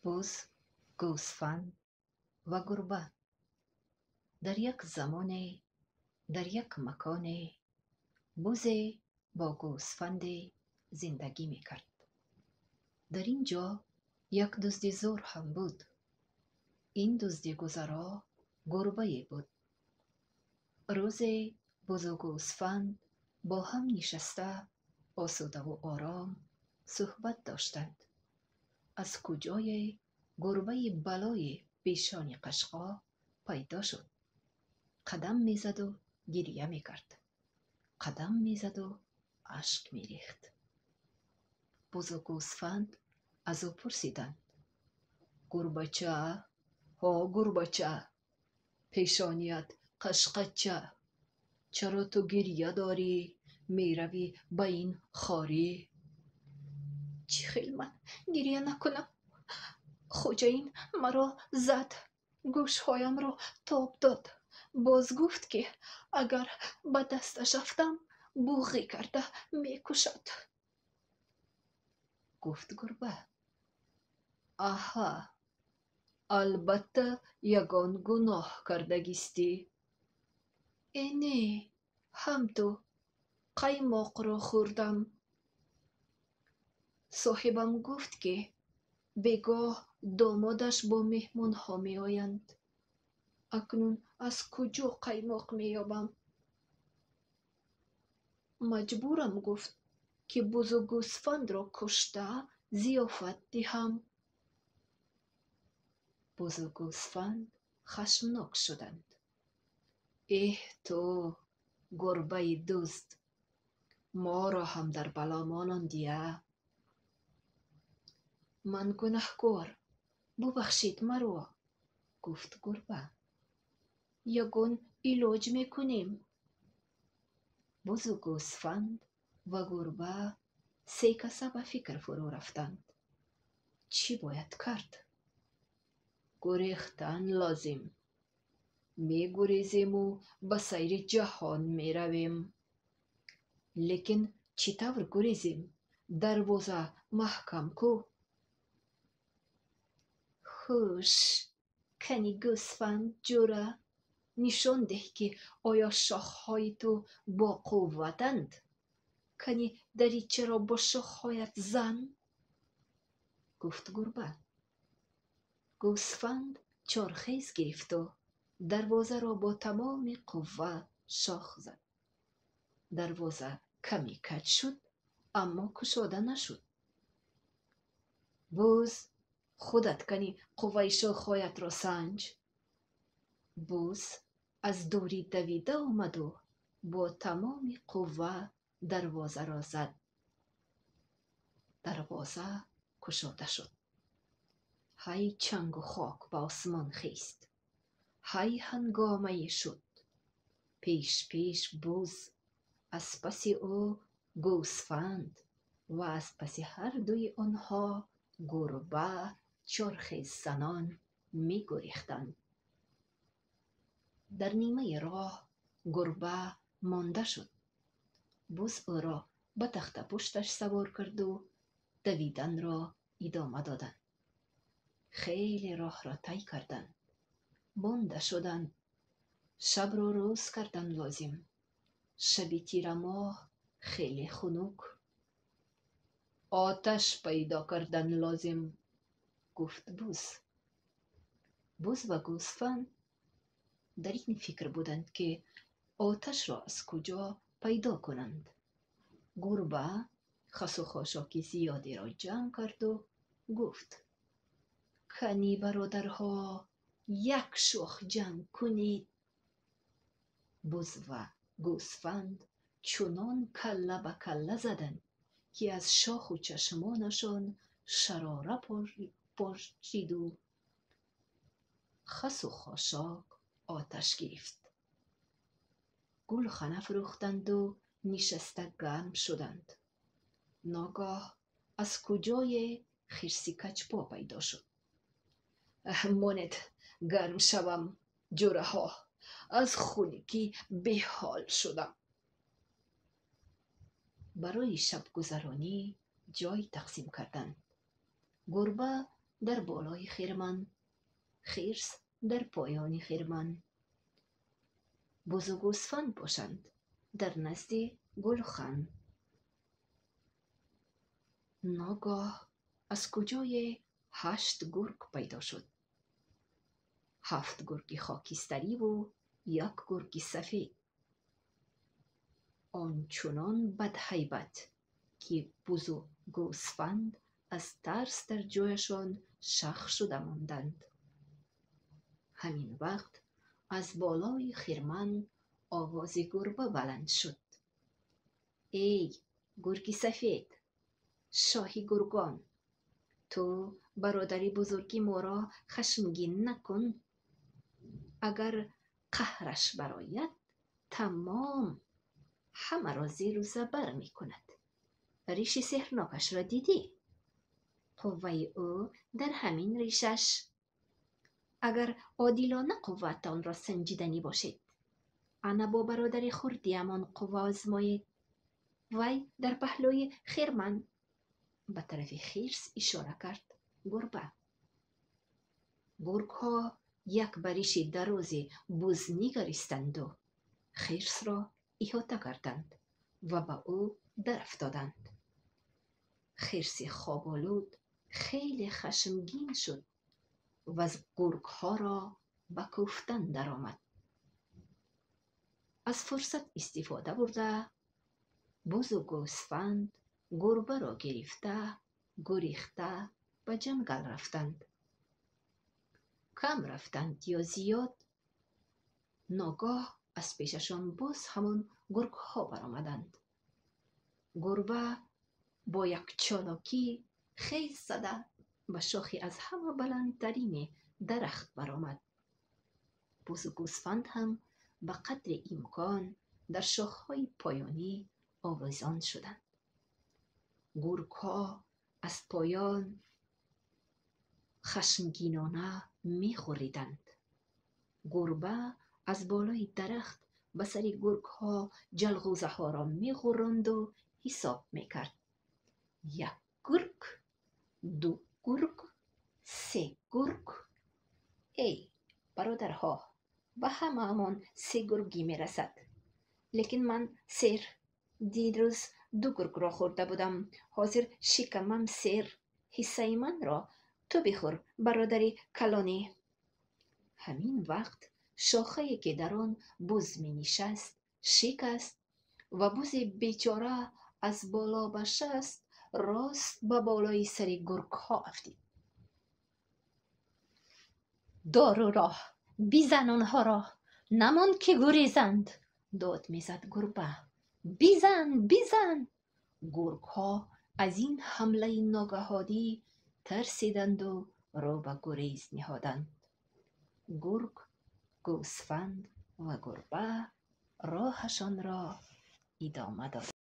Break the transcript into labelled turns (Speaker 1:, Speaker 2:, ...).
Speaker 1: Буз, гӯсфанд ва гурба. Дар як замоне, дар як маконе бузе бо гӯсфанде зиндагӣ мекард. Дар ин ҷо як дузди зӯр ҳам буд. Ин дузди гузаро гурбае буд. Рӯзе бузу гӯсфанд бо ҳам нишаста, осудаву ором суҳбат доштанд. Аз куҷое гурбаи балои пешони қашқо пайдо шуд. Қадам мезаду гиря мекард. Қадам мезаду ашк мерехт. Бузу гӯсфанд аз ӯ пурсиданд: «Гурбача, ҳо гурбача, пешоният қашқача, чаро ту гиря дорӣ, меравӣ ба ин хорӣ?»
Speaker 2: Чӣ хел ман гиря накунам? Хоҷаин маро зад, гӯшҳоямро тоб дод. Боз гуфт, ки агар ба дасташ афтам, буғӣ карда мекушад.
Speaker 1: Гуфт гурба: «Аҳа, албатта ягон гуноҳ кардагистӣ?»
Speaker 2: Э не, ҳам ту қаймоқро хӯрдам. Соҳибам гуфт, ки бегоҳ домодаш бо меҳмонҳо меоянд. Акнун аз куҷо қаймоқ меёбам? Маҷбурам, гуфт, ки бузу гӯсфандро кушта зиёфат диҳам.
Speaker 1: Бузу гӯсфанд хашмнок шуданд. «Эҳ ту, гурбаи дузд, моро ҳам дар бало монондия?»
Speaker 2: Ман гунаҳкор, бубахшед маро, гуфт гурба. Ягон илоҷ мекунем.
Speaker 1: Бузу гӯсфанд ва гурба се каса ба фикр фурӯ рафтанд. Чӣ бояд кард? Гурехтан лозим. Мегурезему ба сайри ҷаҳон меравем. Лекин чӣ тавр гурезем? Дарвоза маҳкам ку.
Speaker 2: Хуш, кани гӯсфанд ҷура, нишон деҳ, ки оё шохҳои ту боқувватанд. Кани даричаро бо шохҳоят зан,
Speaker 1: гуфт гурба. Гӯсфанд чорхез гирифту дарвозаро бо тамоми қувва шох зад. Дарвоза каме каҷ шуд, аммо кушода нашуд. «Буз, худат кани қувваи шохҳоятро санҷ.» Буз аз дурӣ давида омаду бо тамоми қувва дарвозаро зад. Дарвоза кушода шуд. Ҳай чангу хок ба осмон хест, ҳай ҳангомае шуд. Пеш пеш буз, аз паси ӯ гӯсфанд ва аз паси ҳардуи онҳо гурба чорхеззанон мегурехтанд. Дар нимаи роҳ гурба монда шуд. Буз ӯро ба тахтапушташ савор карду давиданро идома доданд. Хеле роҳро тай карданд. Монда шуданд. Шабро рӯз кардан лозим. Шаби тирамоҳ хеле хунук. «Оташ пайдо кардан лозим», гуфт буз. Буз ва гӯсфанд дар ин фикр буданд, ки оташро аз куҷо пайдо кунанд. Гурба хасу хошоки зиёдеро ҷамъ карду гуфт: «Кани бародарҳо, як шох ҷамъ кунед.» Буз ва гӯсфанд чунон калла ба калла заданд, ки аз шоху чашмонашон шарора пошиду хасу хошок оташ гирифт. Гулхан афрӯхтанду нишаста гарм шуданд. Ногоҳ аз куҷое хирси каҷпо пайдо шуд. «Монед гарм шавам, ҷураҳо, аз хунукӣ беҳол шудам.» Барои шабгузаронӣ ҷой тақсим карданд. Гурба дар болои хирман, хирс дар поёни хирман. Бузу гӯсфанд бошанд дар назди гулхан. Ногоҳ аз куҷое 8 гург пайдо шуд. 7 гурги хокистариву 1 гурги сафед. Ончунон бадҳайбат, ки бузу гӯсфанд аз тарс дар ҷояшон шах шуда монданд. Ҳамин вақт аз болои хирман овози гурба баланд шуд. Эй, гурги сафед, шоҳи гургон, ту бародари бузурги моро хашмгин накун. Агар қаҳраш барояд, тамом ҳамаро зеру забар мекунад. Риши сеҳрнокашро дидӣ? Қувваи ӯ дар ҳамин ришаш. Агар одилона қувватонро санҷиданӣ бошед, ана бо бародари хурдиамон қувва озмоед. Вай дар паҳлӯи хирман. Ба тарафи хирс ишора кард гурба. Гургҳо як ба риши дарози буз нигаристанду хирсро иҳота карданд ва ба ӯ дарафтоданд. Хирси хоболуд хеле хашмгин шуд ва гургҳоро ба кӯфтан даромад. Аз фурсат истифода бурда, бузу гӯсфанд гурбаро гирифта, гурехта ба ҷангал рафтанд. Кам рафтанд ё зиёд, ногоҳ аз пешашон боз ҳамон гургҳо баромаданд. Гурба бо як чолокӣ хез зада ба шохи аз ҳама баландтарини дарахт баромад. Бузу гӯсфанд ҳам ба қадри имкон дар шохҳои поёнӣ овезон шуданд. Гургҳо аз поён хашмгинона мехӯриданд. Гурба аз болои дарахт ба сари гургҳо ҷалғӯзаҳоро меғӯронду ҳисоб мекард. 1 гург, 2 гург, 3 гург. Эй, бародарҳо, ба ҳамаамон 3 гургӣ мерасад. Лекин ман сер. Дирӯз 2 гургро хӯрда будам. Ҳозир шикамам сер. Ҳиссаи манро ту бихӯр, бародари калонӣ. Ҳамин вақт шохае, ки дар он буз менишаст, шикаст ва бузи бечора аз боло ба шаст рост ба болои сари гургҳо афтид. Дору роҳ, бизан онҳоро, намон ки гурезанд, дод мезад гурба. Бизан, бизан! Гургҳо аз ин ҳамлаи ногаҳонӣ тарсиданду рӯ ба гурез ниҳоданд. Гург, гӯсфанд ва гурба роҳашонро идома доданд.